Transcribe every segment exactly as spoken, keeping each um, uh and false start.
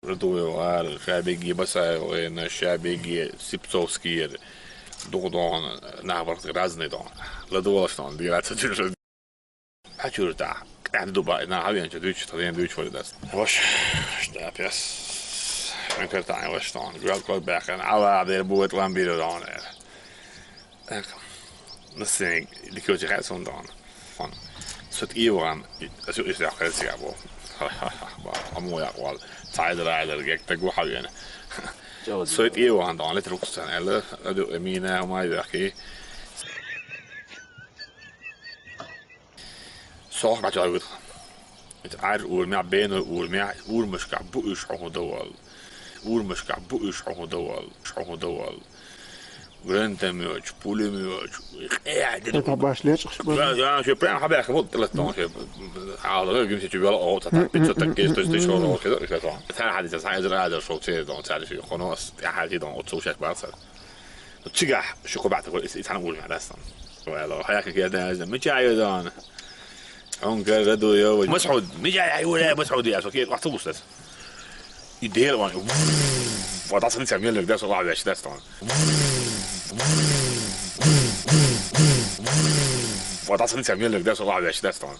Радуев вара, ша бегги Басаев вайна, ша бегги Сипцовский, духу дона, нах барх разный дона. Ладувалаш дона, дира ца чужа. Хачурта, кан дуба, на хавен ча дуч, та ден дуч вали дас. Ваш, да пес. Мен картан ваш дона, грал кол бахен, ала дер бует ламбир дона. Настроение ликёчи хай сон дона. Фан. Сот Иван, асу ис я хай сига бо. Ба, аму я вал. Цайдер айдер гек та гу хавен. Сот Иван дона, лет руксан, эла, аду эмина, ма яхи. Сох бача гыт. Ит ар урмя, бен урмя, урмышка бу иш хо довал. Урмышка бу иш хо довал, иш хо довал. Гранатомёт, пулемёт. Это башлечка. Да, да, всё прям хабя, как будто летом, всё. А, да, гимсе чё вела, о, та, та, пятьсот, так, есть, то есть, ещё, о, всё, всё, всё. Та, ходите, та, из рада, шо, те, дон, та, всё, хонос, я, ходите, дон, отцу, сейчас, баца. Чига, шо, кобята, вот, и, и, там, уровень, да, там. Вела, хаяка, я, да, да, мы чаю, дон. Он говорит, да, ё, Масхуд, мы чаю, я, Масхуд, я, окей, автобус, да. И дел, он, вот, а, смотрите, мне, да, слова, я, да, там. Вот, а, смотрите, мне, да, слова, я, да, там.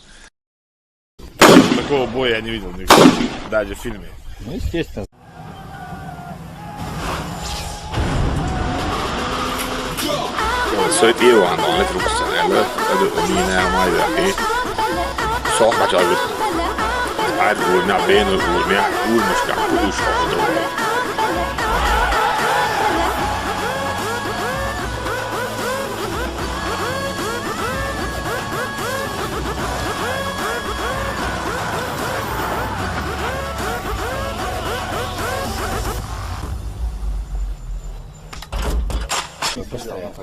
Такого боя я не видел нигде, даже в фильме. Ну, естественно. Сой пиво, но это руку сцена, я говорю, это у меня моя, и сох бача, говорит, ай, у меня бен, у меня, у меня, у меня, у меня.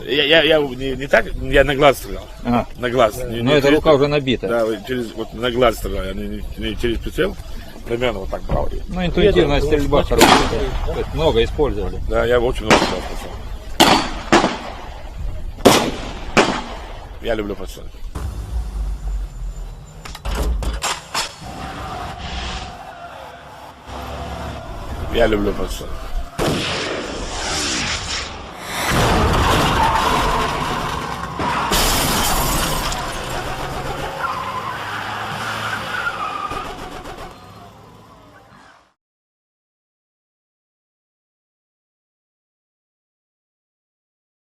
Я, я, я не, не так, я на глаз стрелял. А. На глаз. Не, ну, не это через рука уже набита. Да, вот через, вот на глаз стрелял, я не, не, не через прицел. Примерно вот так брал. Ну, интуитивная стрельба хорошая. Да. То есть много использовали. Да, я очень много стрелял. Я люблю подстрелки. Я люблю подстрелки.